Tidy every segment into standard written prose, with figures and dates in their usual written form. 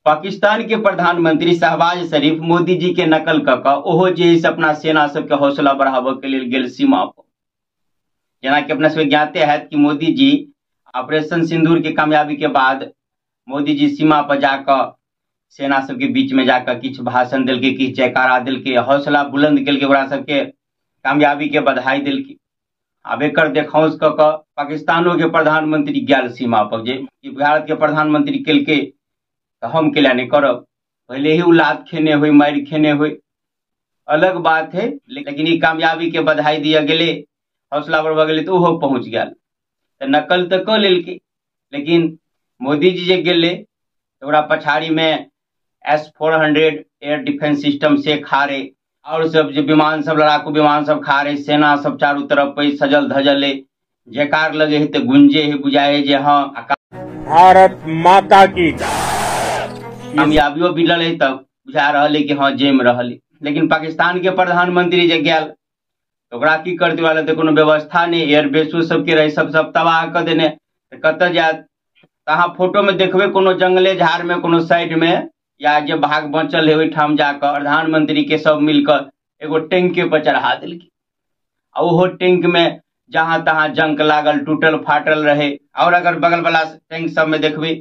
पाकिस्तान के प्रधानमंत्री शहबाज शरीफ मोदी जी के नकल क कऽ ओहो जे है से अपना सेना सबके हौसला बढ़ाबऽ के लेल गेल सीमा पर। जेनाकि अपना सबके ज्ञाते हैत कि मोदी जी ऑपरेशन सिंदूर के कामयाबी के बाद मोदी जी सीमा पर जाकऽ सेना सबके बीच में जाकऽ किछु भाषण देलकै, किछु जयकारा देलकै, हौसला बुलंद केलकै, ओकरा सबके कामयाबी के बधाई देलकै। आब एकर देखौंस कऽ कऽ पाकिस्तानो के प्रधानमंत्री गेल सीमा पर जे कि भारत के प्रधानमंत्री केलकै तऽ हम केला नहि करब। पहिले ही ओ लात खेने होइ, मारि खेने होइ, अलग बात है, लेकिन ई कामयाबी के बधाई दिया गेलै, हौसला बढ़बऽ गेलै तऽ ओहो पहुँच गेल। तऽ नकल तऽ कऽ लेलकै, लेकिन मोदी जी जे गेलै तऽ ओकरा पछाड़ी में S-400 air defence system से खारे और सब जे विमान सब लड़ाकू विमान सब खारे, सेना सब चारू तरफ पे सजल धजल है, जयकार लगे है तऽ गुंजे है, बुझाए है जे हाँ भारत माता की कामयाबियो मिलल है, तब बुझा रहल है कि हाँ जमि रहल है। लेकिन पाकिस्तान के प्रधानमंत्री जे गेल तऽ ओकरा की करतै, वाला तऽ कोनो व्यवस्था नहि, एयरबेसो सबके रहै, सब सब तबाह कऽ देने, तऽ कतऽ जायत। तऽ अहाँ फोटो में देखबै कोनो जंगले झाड़ में कोनो साइड में या जे भाग बचल है ओहिठाम जाकऽ प्रधानमंत्री के सब मिलकऽ एगो टैंके पर चढ़ा देलकै। आ ओहो टैंक में जहाँ तहाँ जंक लागल, टूटल फाटल रहे, और अगर बगल वाला टैंक सब में देखबै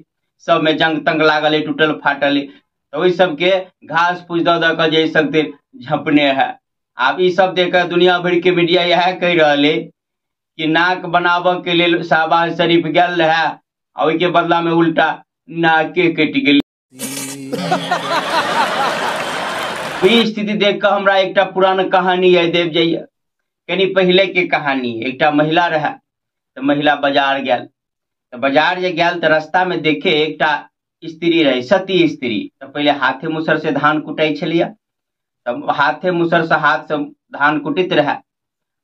सब में जंक तंक लागल है, टूटल फाटल है, तऽ ओहि सबके घास फूस दऽ दऽ कऽ जे सकते झपने है। आब ई सब देख कऽ दुनिया भरि के मीडिया इएह कहि रहल है कि नाक बनाबऽ के लेल शहबाज शरीफ गेल रहे आ ओहिके बदला में उल्टा नाके कटि गेल। ई स्थिति देख कऽ हमरा एकटा पुरान कहानी याद आबि जाइए। कनी पहिले के कहानी, एकटा महिला रहे, तऽ महिला बाजार गेल, तऽ बाजार जे गेल तऽ रास्ता में देखे एकटा स्त्री रहे, सती स्त्री। तऽ पहिले हाथे मुसर से धान कुटै छलियै, तऽ हाथे मुसर से हाथ से धान कुटैत रहे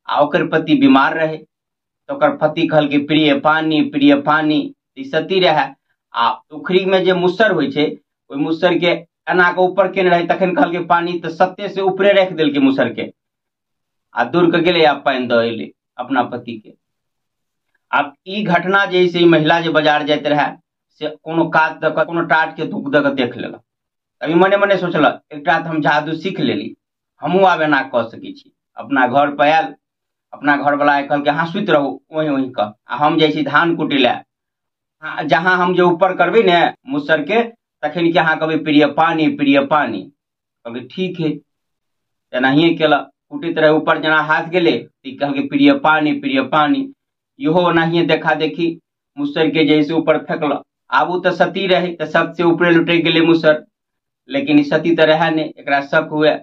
आ ओकर पति बीमार रहे, तऽ ओकर पति कहलकै प्रिय पानी, प्रिय पानी। ई सती रहे आ उखड़ी में जे मुसर होइ छै ओहि मुसर के एना कऽ ऊपर केने रहे, तखन कहलकै पानी, तऽ सत्ते से ऊपरे राखि देलकै मुसर के आ दूर के गेलै आ पानि दऽ एलै अपना पति के। आब ई घटना जे से ई महिला जे बाजार जाइत रहे से कोनो कात दऽ कऽ कोनो टाट के धूप दऽ कऽ देख लेलक। तब ई मने मने सोचलक एकटा तऽ हम जादू सीख लेली, हमहूँ आब एना कऽ सकै छी। अपना घर पर आयल, अपना घरवला कहलकै अहाँ सुति रहू ओहि ओहि कऽ आ हम जाइ छी धान कुटै लए, जहाँ हम जे ऊपर करबै ने मुसर के तखन कि अहाँ कहबै प्रिय पानी, प्रिय पानी। कहलकै ठीक है, एनाहिए केलक, कुटैत रहे ऊपर जेना हाथ गेलै तऽ ई कहलकै प्रिय पानी, प्रिय पानी। इहो ओनाहिए देखा देखी मुसर के जैसे ऊपर फेंकलक। आब ओ तऽ सती रहे तऽ सबसे ऊपरे लुटि गेलै मुसर, लेकिन ई सती तऽ रहै नहि, एकरा शक हुए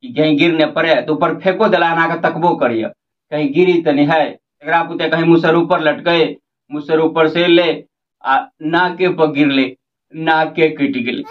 कि कहीं गिर नहि पड़े तऽ ऊपर फेंको देला, एना कऽ तकबो करिए कहीं गिरी तऽ नहि है। एकरा पुते कहीं मुसर ऊपर लटके, मुसर ऊपर से एलै आ नाके पर गिरलै, नाके कटि गेलै।